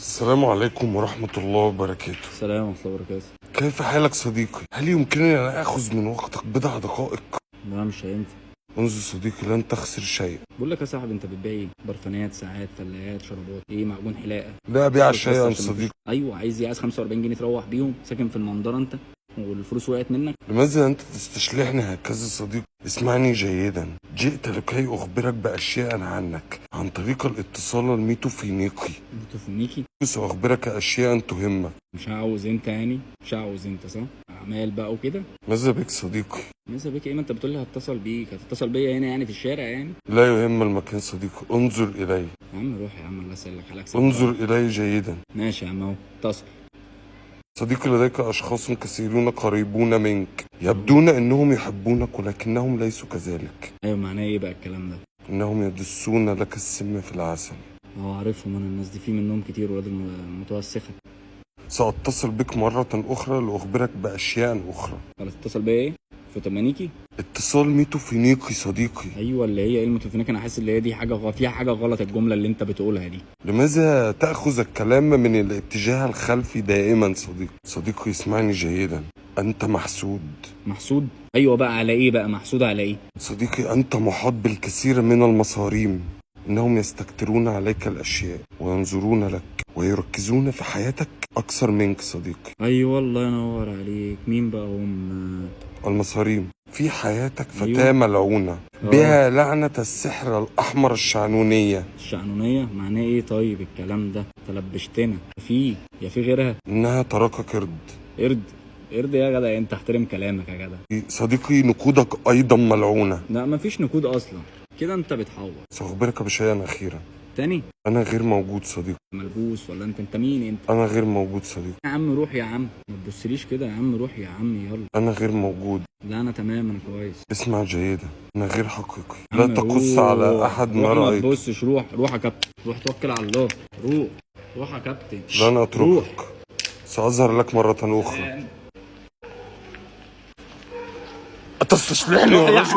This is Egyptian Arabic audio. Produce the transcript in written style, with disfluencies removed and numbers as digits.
السلام عليكم ورحمة الله وبركاته. السلام ورحمة الله وبركاته. كيف حالك صديقي؟ هل يمكنني أن آخذ من وقتك بضع دقائق؟ لا مش هينفع. انظر صديقي، لن تخسر شيئا. بقول لك يا صاحبي، انت بتبيع ايه؟ برفانات، ساعات، ثلاجات، شرابات، ايه؟ معجون حلاقه؟ لا أبيع بس شيئا عشان مفيش. صديقي. ايوه، عايز ايه؟ عايز 45 جنيه تروح بيهم؟ ساكن في المنظره انت والفلوس وقعت منك؟ لماذا أنت تستشلحني هكذا صديقي؟ اسمعني جيدا، جئت لكي أخبرك بأشياء عنك عن طريق الاتصال الميتوفينيقي. ميتوفونيكي؟ سأخبرك أشياء تهمك. مش عاوز انت يعني، مش عاوز انت صح؟ اعمال بقى وكده. ماذا بك صديقي؟ ماذا بك ايه؟ ما انت بتقول لي هتصل بيك، هتتصل بيا هنا يعني في الشارع يعني؟ لا يهم المكان صديقي، انظر إلي. يا عم روح يا عم، الله يسهل لك حالك. انظر إلي جيدا. ماشي يا عم، اهو اتصل. صديقي، لديك أشخاص كثيرون قريبون منك يبدون أنهم يحبونك ولكنهم ليسوا كذلك. ايوه، معناه ايه بقى الكلام ده؟ إنهم يدسون لك السم في العسل. اه عارفهم انا الناس دي، في منهم كتير ولاد المتوسخه. سأتصل بك مرة أخرى لأخبرك بأشياء أخرى. خلاص اتصل بيا. ايه؟ فوتومانيكي؟ اتصال ميتوفينيقي صديقي. ايوه، اللي هي ايه الميتوفينيكي؟ انا حاسس اللي هي دي حاجة فيها حاجة غلط الجملة اللي انت بتقولها دي. لماذا تأخذ الكلام من الاتجاه الخلفي دائما صديقي؟ صديقي اسمعني جيدا، أنت محسود. محسود؟ ايوه بقى، على ايه بقى محسود؟ على ايه؟ صديقي، أنت محاط بالكثير من المصاريم. إنهم يستكترون عليك الأشياء وينظرون لك ويركزون في حياتك أكثر منك صديقي. ايوه الله ينور عليك. مين بقى هم؟ المصاريم في حياتك فتاة أيوة. ملعونة بها لعنة السحر الأحمر الشعنونية. الشعنونيه معناه ايه طيب الكلام ده؟ تلبشتنا في يا في غيرها. إنها تراك قرد. قرد؟ قرد يا جدع؟ انت احترم كلامك يا جدع. صديقي، نقودك أيضا ملعونة. لا مفيش نقود اصلا، كده انت بتحور. سأخبرك بشيء أخيرا. تاني؟ أنا غير موجود صديقي. ملبوس ولا انت مين انت؟ أنا غير موجود صديقي. يا عم روح يا عم، ما تبصليش كده يا عم، روح يا عم يلا. أنا غير موجود. لا انا تمام، انا كويس. اسمع جيدا، أنا غير حقيقي. يا لا عم تقص على روح، أحد ما روح، ما رأيت. تبصش، روح روح يا كابتن، روح توكل على الله، روح روح يا كابتن. لن روح. أتركك، سأظهر لك مرة أخرى. أتستشلحني يا رجل؟